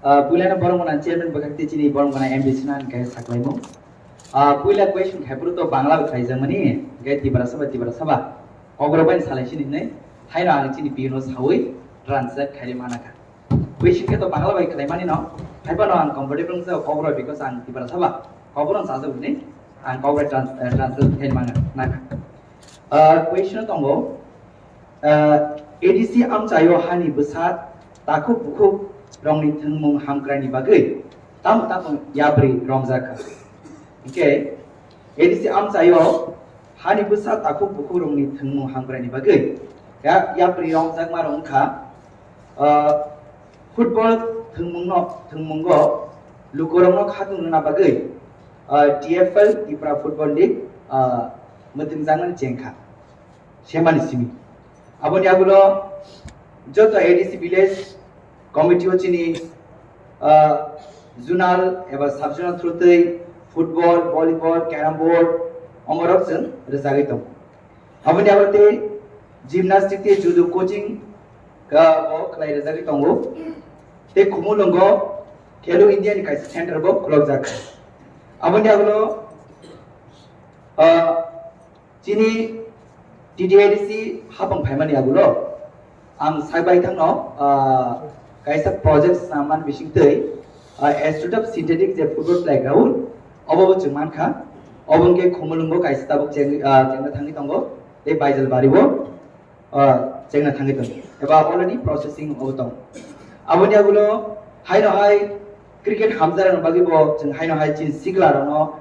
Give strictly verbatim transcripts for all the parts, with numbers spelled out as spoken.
Ah, puila no borok gana chairman bwkhak tei chini borok gana M D C no ang khe saklaimung. Ah, puila question khai phuru to Bangla bai khlaijakmani, hingkhe Tiprasa bai Tiprasa ba. Kokborok bai salai sini hinwi, haino ang chini P U no sawi translate khai manakha. Question khe to Bangla bai khlaimani no, haiphano ang comfortable wngsa Kokborok because ang Tiprasa ba. Kokborok sajak hwnwi ang Kokborok trans-, eh, translate khai manakha. Ah, question tongo, ah, A D C amchaio hani bwsa takhuk bukhuk rokni thwngmung hamkraini bagwi tamo tamo yapri romjakha. Hingkhe A D C amchaio hani bwsa takhuk bukhuk rokni thwngmung hamkraini bagwi ya-, yapri romjakma rok wngkha, ah, football thwngmungno, thwngmungo lukurokno khatung rwna bagwi, ah, T F L, Tripura Football League, ah, mwtwngjakmani chengkha. Semani simi. Aboni agulo joto A D C village committee o chini, ah, zonal eba sub zonal through twi football, volleyball, carrom board, omorok chwng rwjagwi tongo. Aboni agulo tei gymnastic tei judo coaching, ah, bo khlai rwjagwi tongo. Tei Khumulwngo Khelo India ni kaisa center bo khulokjak. Aboni agulo, ah, chini T D I D C hapang phaimani agulo ang sak bai thangno, ah, kaisa project swnamani bisingtwi, ah, Astroturf synthetic je football playground, obo bo chwng mankha. Obo hwnkhe Khumulwngo kaisa tabuk cheng-, ah, chengna thangwi tongo, tei Baijalbari o, ah, chengna thangwi tongo, eba already processing o tongo. Aboni agulo haino hai cricket hamjakrokni bagwi bo chwng haino hai chini siklarokno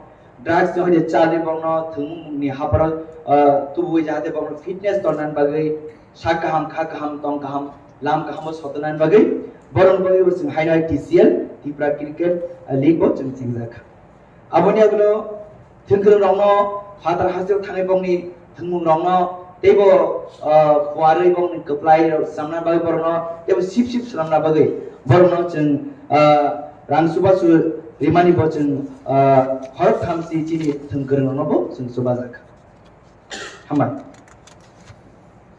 drugs no hai chalwi borokno thwngmungni hapharo, ah, tubuwi jahate borokno fitness tornani bagwi sak kaham, kha kaham, tong kaham, lam kahamo sotonani bagwi borokni bagwi bo chwng haino hai T C L, Tripura Cricket, ah, League bo chwng chengjakha. Aboni agulo thwngkwrwng rokno phatar hasteo thangwi bongni thwngmung rokno teibo, ah, phuarwi bongni kwplai rok swnamna bagwi borokno teibo sip sip swnamna bagwi borokno chwng, ah, rang chubachu rimani bo chwng, ah, khorok thamsi chini thwngkwrwng rokno bo chwng chubajak. Hambai.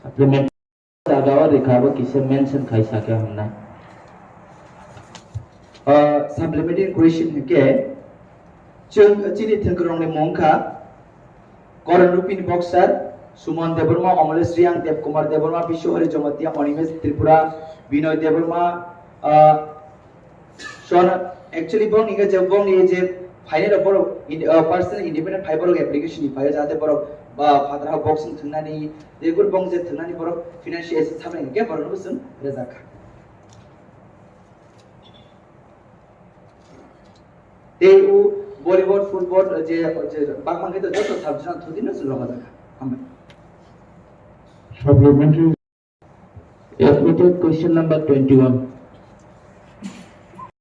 Supplement. Jaga o rikha bo kisa mention khai sakhe hamnai. Ah, supplementary question hwnkhe, chwng chini thwngkwrwng ni mung kha Karan Rupini boxer, Suman Debbarma, Amalesh Reang, Dev Kumar Debbarma, Biswahari Jamatia, Animesh Tripura, Binoy Debbarma, ah, So, actually, bongni je, bongni je final rok borok in-, uh, personal independent phai borok application ni phai, jahate borok ba phatar ha boxing thwngnani, je gur bong je thwngnani borok financial assistance samani hingke borok no bwswng rwjak kha. Tei o volleyball, football, je, je bangma khe to joto subject thudi no chwng rwjak kha. Hambai. Supplementary. Admitted question number twenty-one.